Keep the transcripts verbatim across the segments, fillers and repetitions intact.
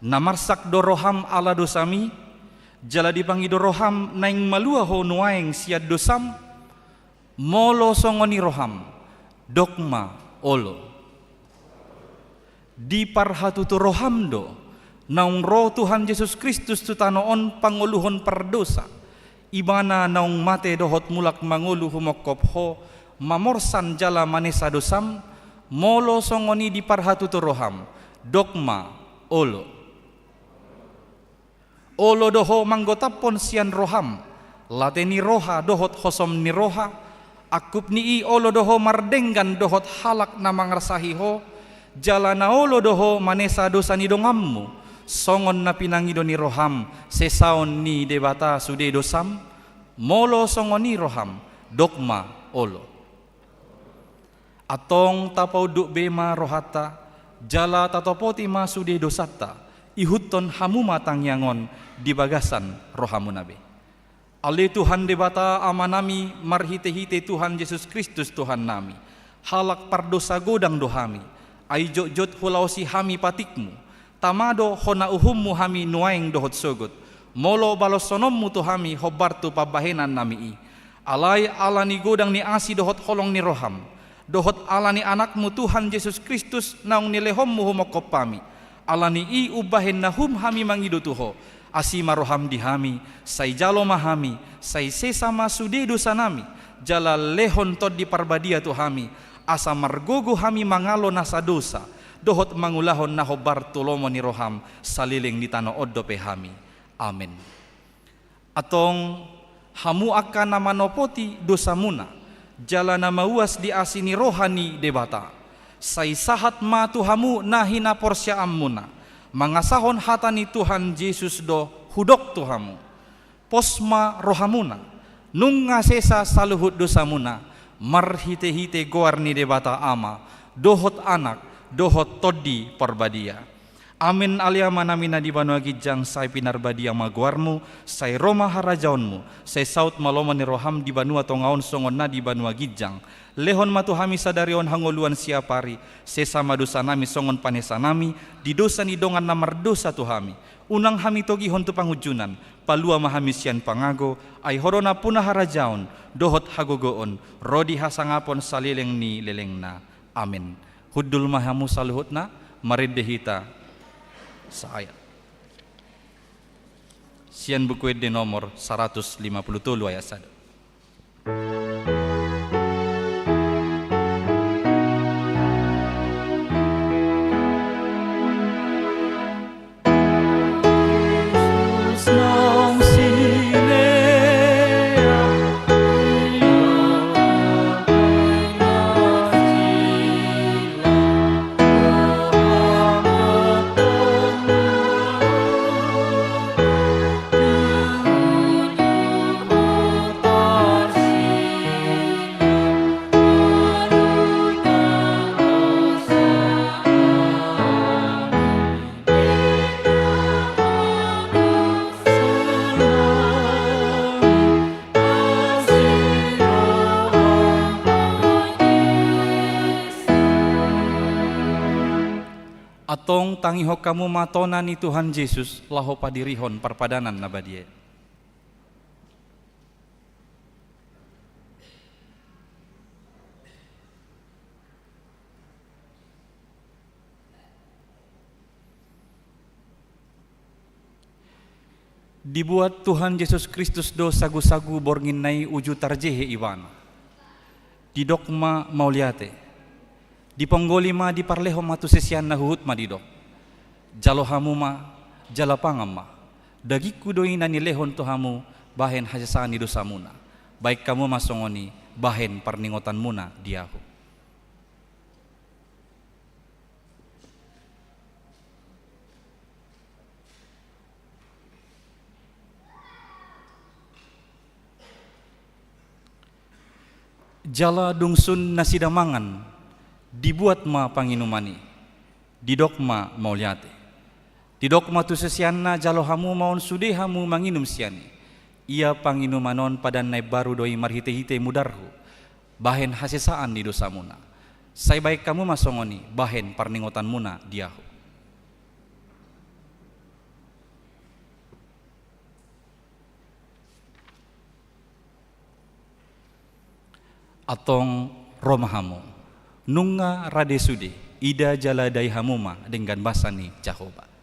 Na marsak do roham ala dosami, jala dipangido roham naeng malua ho nuaeng sian dosam? Molo songon i roham, dok ma olo. Diparhatutu roham do, naung ro Tuhan Jesus Kristus tu tano on pangoluhon pardosa, Ibana naung mate dohot mulak mangolu humongkop ho, mamorsan jala manesa dosam? Molo songon i diparhatutu roham, dok ma olo. Olo do ho manggotaphon sian roham, late ni roha dohot hosom ni roha? Angkup ni i olo do ho mardenggan dohot halak na mangarsahi ho, jala na olo do ho manesa dosa ni donganmu, songon na pinangido ni roham sesaon ni Debata sude dosam? Molo songon i roham, dok ma olo. Antong tapaunduk be ma rohanta, jala tatopoti ma sude dosanta, ihuthon hamu ma tangiang on di bagasan rohamuna be. Ale Tuhan Debata Amanami, marhitehite Tuhan Jesus Kristus Tuhannami, halak pardosa godang do hami, ai jotjot hulaosi hami patikmu. Tama do hona uhummu hami nuaeng dohot sogot, molo baloshononmu tu hami hombar tu pambahenannami i. Alai ala ni godang ni asi dohot holong ni roham, dohot ala ni Anakmu Tuhan Jesus Kristus naung nilehonmu humongkop hami, ala ni i umbahen na hum hami mangido tu ho, asi ma roham di hami, sai jalo ma hami, sai sesa ma sude dosanami, jala lehon Tondi Parbadia tu hami, asa margogo hami mangalo nasa dosa, dohot mangulahon na hombar tu lomo ni roham, saleleng ni tano on dope hami. Amen. Antong, hamu angka na manopoti dosamuna, jala na mauas di asi ni roha ni Debata, sai sahat ma tu hamu na hinaporseaanmuna, mangasahon hata ni Tuhan Jesus do hudok tu hamu. Pos ma rohamuna, nunga sesa saluhut dosamuna, marhitehite goar ni Debata Ama, dohot Anak, dohot Tondi Parbadia. Amen. Ale Amanami na di banua ginjang, sai pinarbadia ma goarmu, sai ro ma harajaonmu, sai saut ma lomo ni roham di banua tonga on songon na di banua ginjang. Lehon ma tu hami sadari on hangoluan siapari, sesa ma dosanami songon panesanami di dosa ni dongan na mardosa tu hami. Unang hami togihon tu pangunjunan, palua ma hami sian pangago, ai Ho do nampuna harajaon, dohot hagogoon, ro di hasangapon saleleng ni lelengna. Amen. Hundul ma hamu saluhutna, marende hita saayat. Sian Buku Ende nomor saratus lima puluh tolu ayat sada. Antong tangihon hamu ma tona ni Tuhan Jesus laho padirihon parpadanan na badia i. Dibuat Tuhan Jesus Kristus do sagusagu bornginna i uju tarjehe Ibana. Didok ma mauliate. Diponggoli ma, diparlehon ma tu siseanna, huhut ma didok: Jalo hamu ma, jala pangan ma. Dagingku do i na nilehon tu hamu bahen hasesaan ni dosamuna. Bahen hamu ma songon i bahen parningotanmuna di ahu. Jala dung sun nasida mangan, dibuat ma panginuman i, didok ma mauliate. Didok ma tu siseanna: Jalo hamu ma on sude hamu manginum sian i. Ia panginuman on padan na imbaru do i marhitehite mudarhu, bahen hasesaan ni dosamuna. Sai bahen hamu ma songon i bahen parningotanmuna di ahu. Antong ro ma hamu. Nunga rade sude, ida jala dai hamu ma denggan basa ni Jahowa.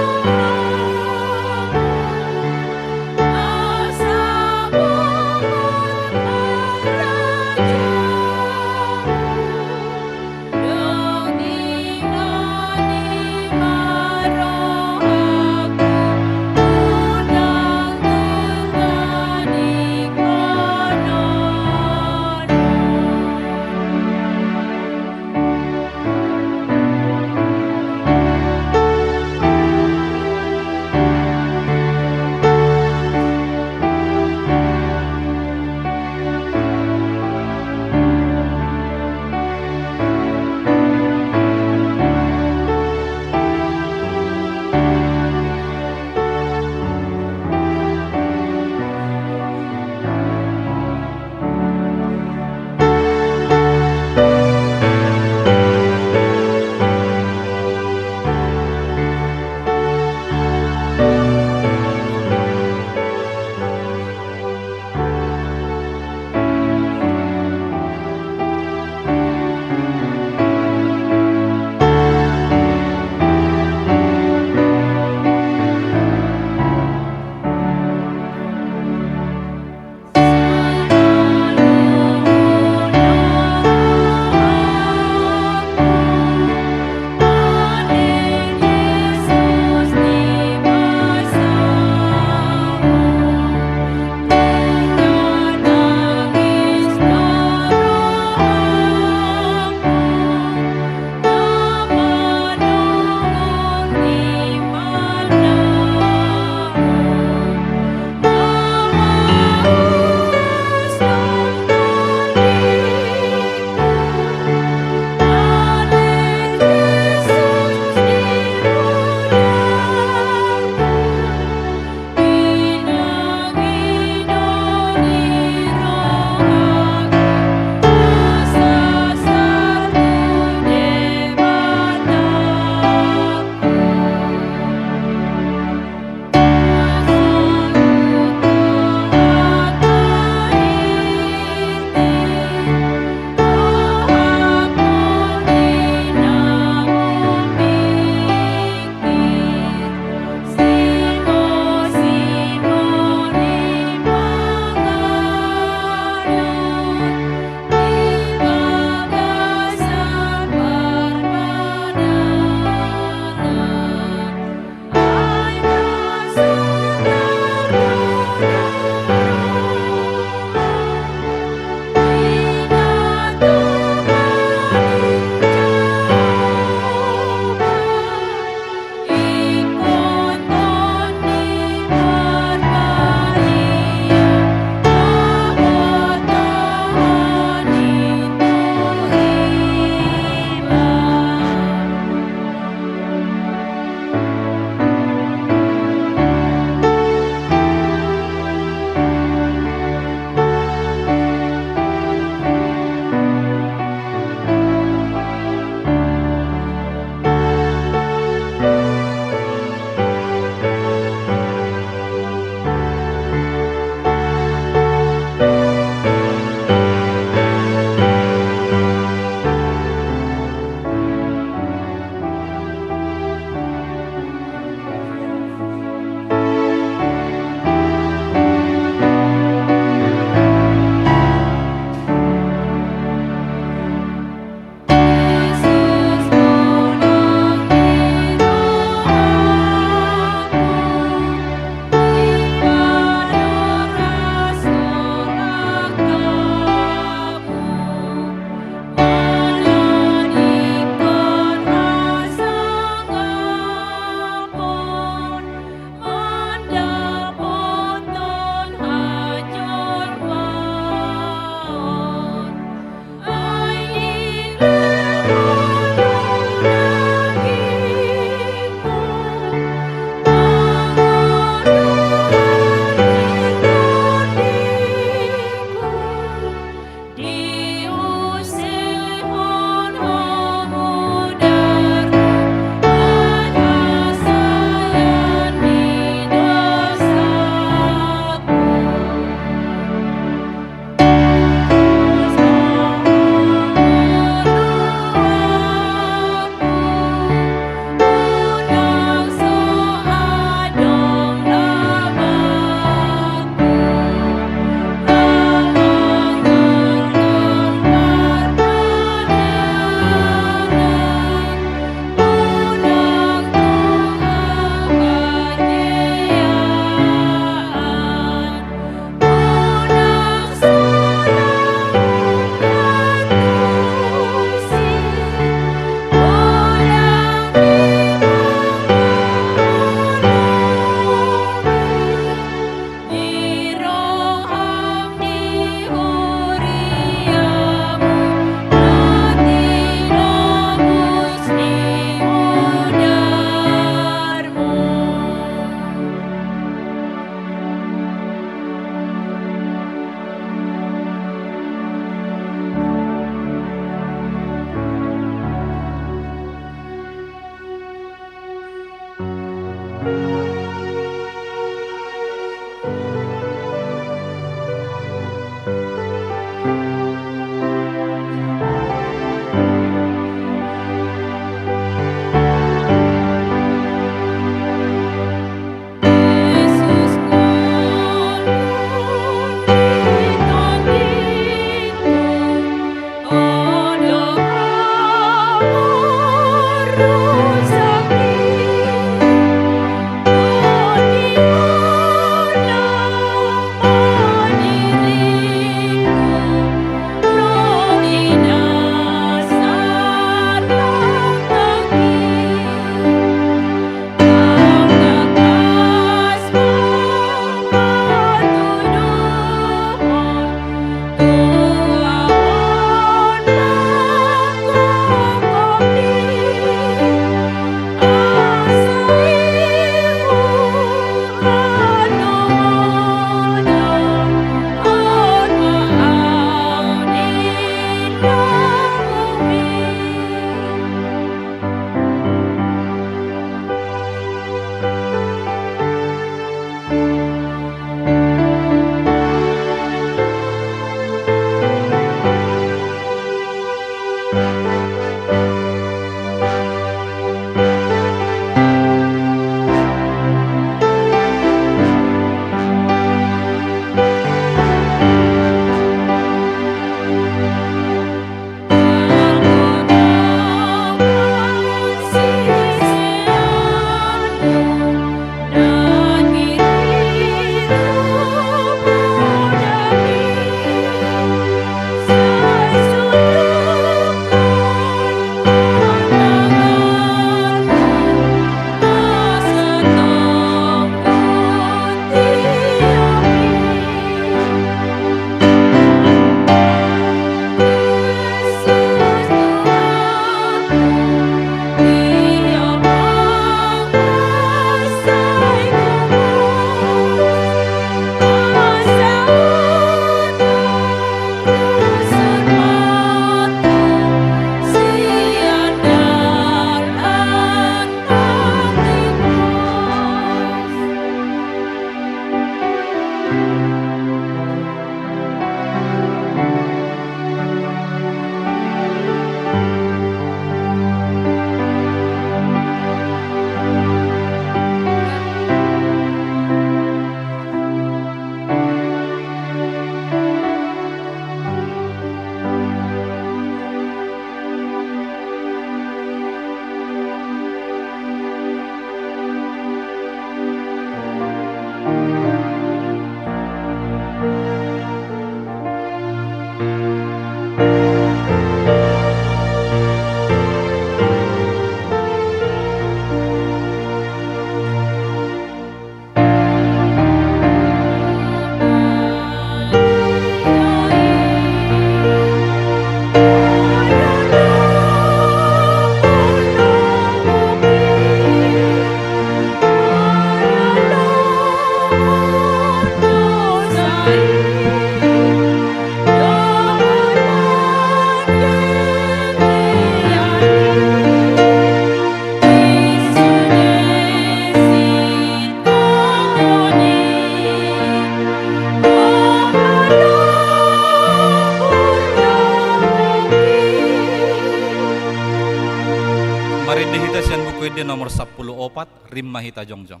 Sian Buku Ende nomor sampulu opat, rim ma hita jongjong.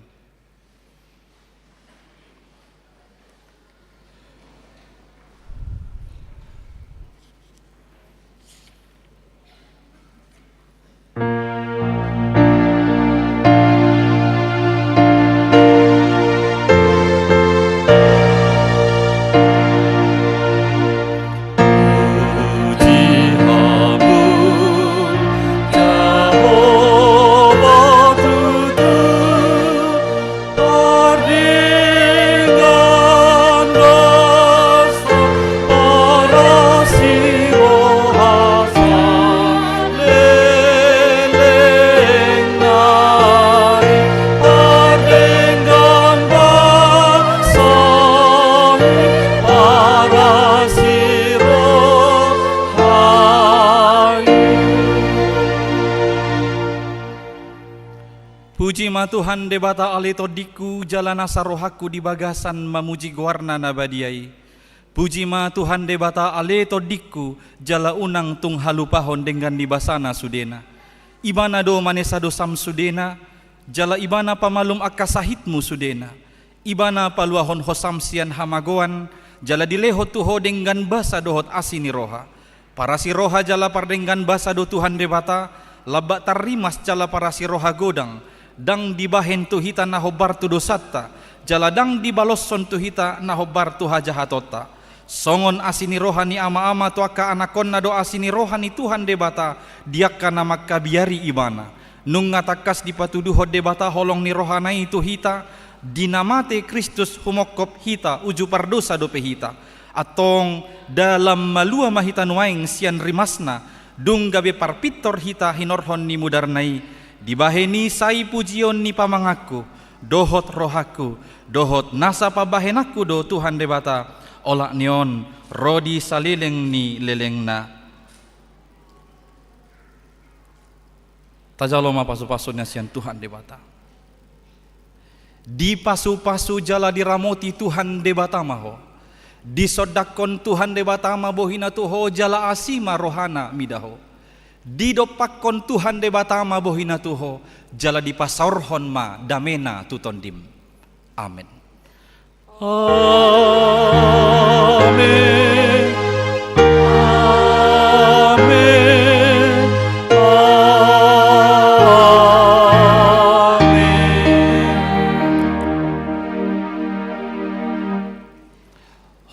Puji ma Tuhan Debata ale tondingku, jala nasa rohangku di bagasan mamuji goarna na badia i. Puji ma Tuhan Debata ale tondingku, jala unang tung halupahon denggan ni basana sudena. Ibana do manesa dosam sudena, jala Ibana pamalum angka sahitmu sudena. Ibana paluahon hosam sian hamagoan, jala dilehon tu ho denggan basa dohot asi ni roha. Parasi roha jala pardenggan basa do Tuhan Debata, lambak tarrimas jala parasi roha godang, ndang dibahen tu hita na hombar tu dosanta, jala ndang dibaloshon tu hita na hombar tu hajahatonta. Songon asi ni roha ni ama-ama tu angka anakkonna do asi ni roha ni Tuhan Debata di angka na mangkabiari Ibana. Nunga tangkas dipatuduhon Debata holong ni rohana i tu hita, di na mate Kristus humongkop hita, uju pardosa dope hita. Antong, dalam malua ma hita nuaeng sian rimasna, dung gabe parpintor hita hinorhon ni mudarna i, dibahen i sai pujion ni pamanganku, dohot rohangku, dohot nasa pambahenanku do Tuhan Debata, olat ni on ro di saleleng ni lelengna. Tajalo ma pasu-pasuna sian Tuhan Debata. Dipasupasu jala diramoti Tuhan Debata ma ho. Disondangkon Tuhan Debata ma bohina tu ho jala asi ma rohana mida ho. Didompakkon Tuhan Debata ma bohina tu ho, jala dipasaorhon ma damena tu tondim. Amen. Amen. Amen. Amen.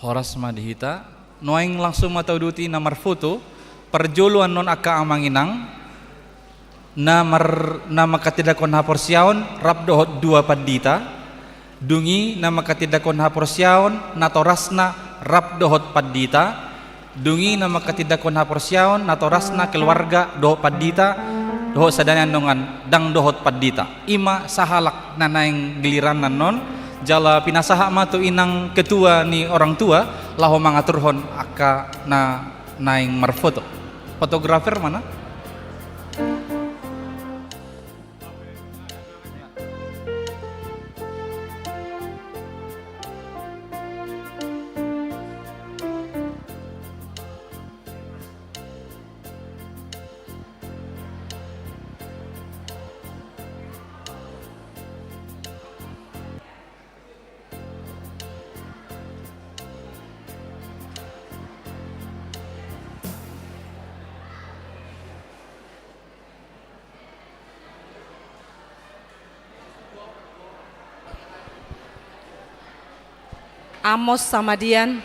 Horas ma di hita. Nuaeng langsung ma tauduti na marfoto. Parjolo annon angka amang inang. Na mar-, na manghatindanghon haporseaon rap dohot dua pandita. Dung i na manghatindanghon haporseaon natorasna rap dohot pandita. Dung i na manghatindanghon haporseaon natorasna keluarga dohot pandita, dohot sada ni andongan ndang dohot pandita. I ma sahalak na naeng giliranna annon, jala pinasahat ma tu inang ketua ni orang tua, laho mangaturhon angka na naeng marfoto. Fotografer mana? Amos Samadian,